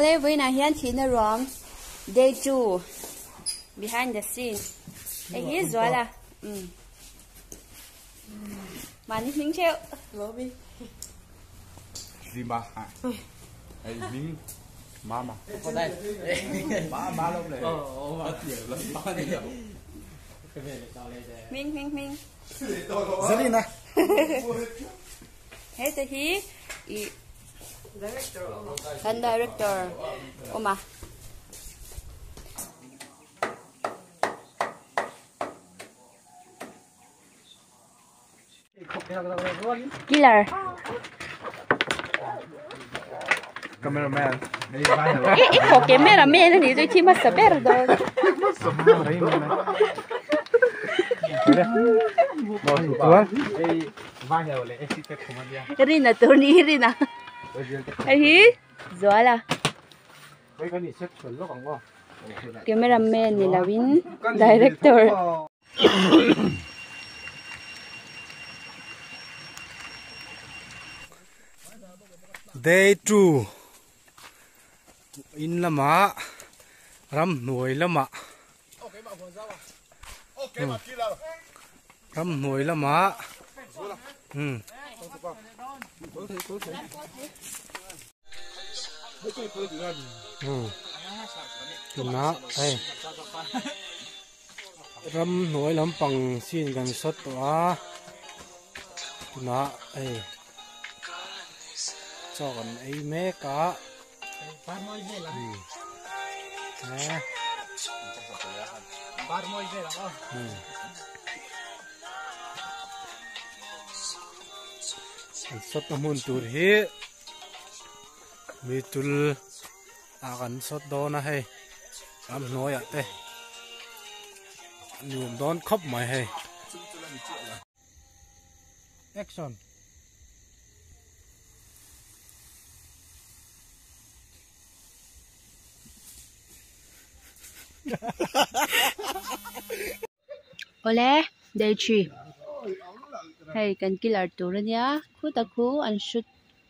Awle vawiinah hian thihna ruang day two behind the scene hei hi Zuala umm mahni hming theuh Lawmi Hlima hei hming mama mama lo le hming hming hming Zarina heta hi ih kan director awm a. Killer Cameraman I i khaw cameraman a nih chu i thi hmasa ber dawn. Rina tur ni hi Rina hei hi Zuala cameraman ni lo in director. Day 2 in lamah ramhnuai lamah ramhnuai lamah umm tunah hei ramhnuai lampang scene kan shot tawh a tunah hei chaw kan ei mek a. An sawt na hmun tur hi mi tul ah kan sawt dawn a hei ramhnuai ah te nuam dawn khawp mai hei. Action. Awle day three hei kan killer tur ania khuta khu an shoot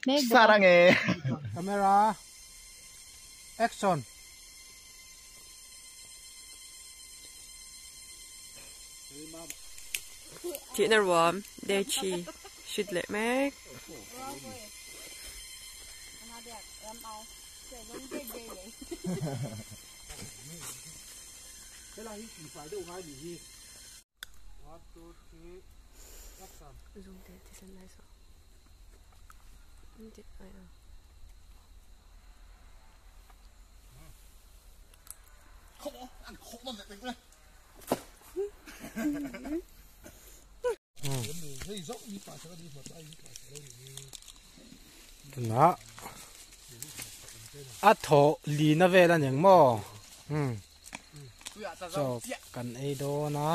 mek bawk a. Camera action. Thihna ruam day three shoot leh mek. Tunah a thaw lina vel a ni ang maw umm chaw kan ei dawn a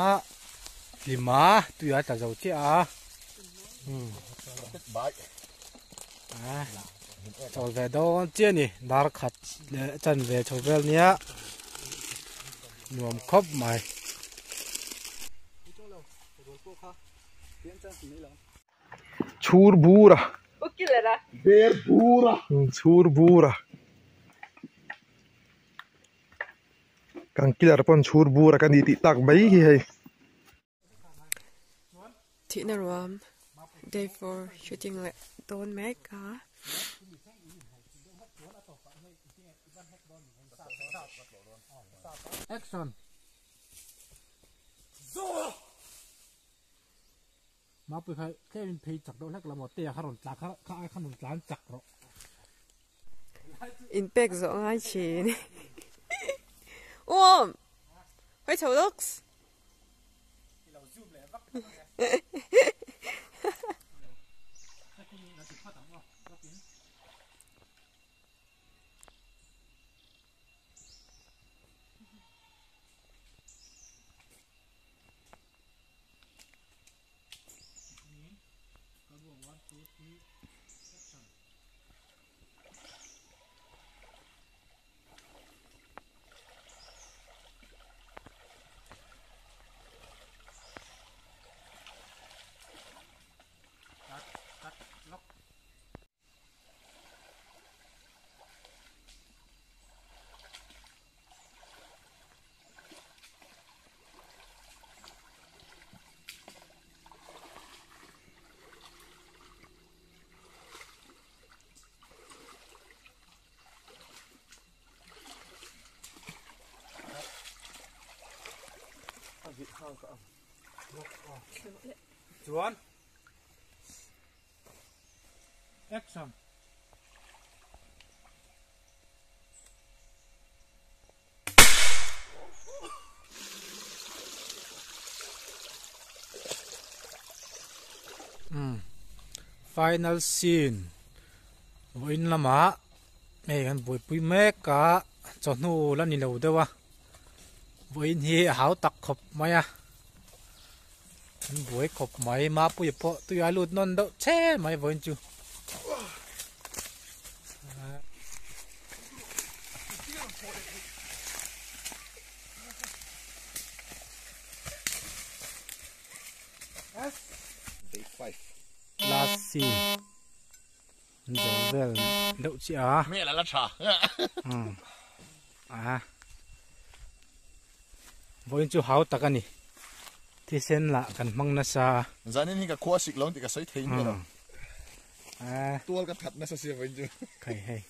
hlim a tui a tla zo chiah a umm chawl ve dawn chiah a ni dar khat leh chanve chho vel nia nuam khawp mai. Chhur bura ber bura chhur bura kan killer pawn chhur bura ka ni tih tak mai hi hei. Thihna ruam day four shooting leh dawn mek a. Action. Mapui kha tlem in phei chak deuh hlek la maw te ah kha rawn tla kha kha ai khan rawn tlan chak rawh. In pek zawh ngai thin. Umm! Hawi chho lawks. Chuan action. Um final scene vawiin lamah hei kan buaipui mek a chawhnu la ni lo deuh a vawiin hi a hau tak khawp mai a an buai khawp mai mapuia pawh tui a lut nawn deuh che mai vawiin chu. Last scene an zo vel deuh chiah a. Hmel a la tha. A vawiin chu hau tak a ni. Thisen lah kan hmang nasa. Zanin hi ka khua sik lo ang tih ka sawi thei miah lo. Tual ka that nasa sia vawiin chu. Khai hei.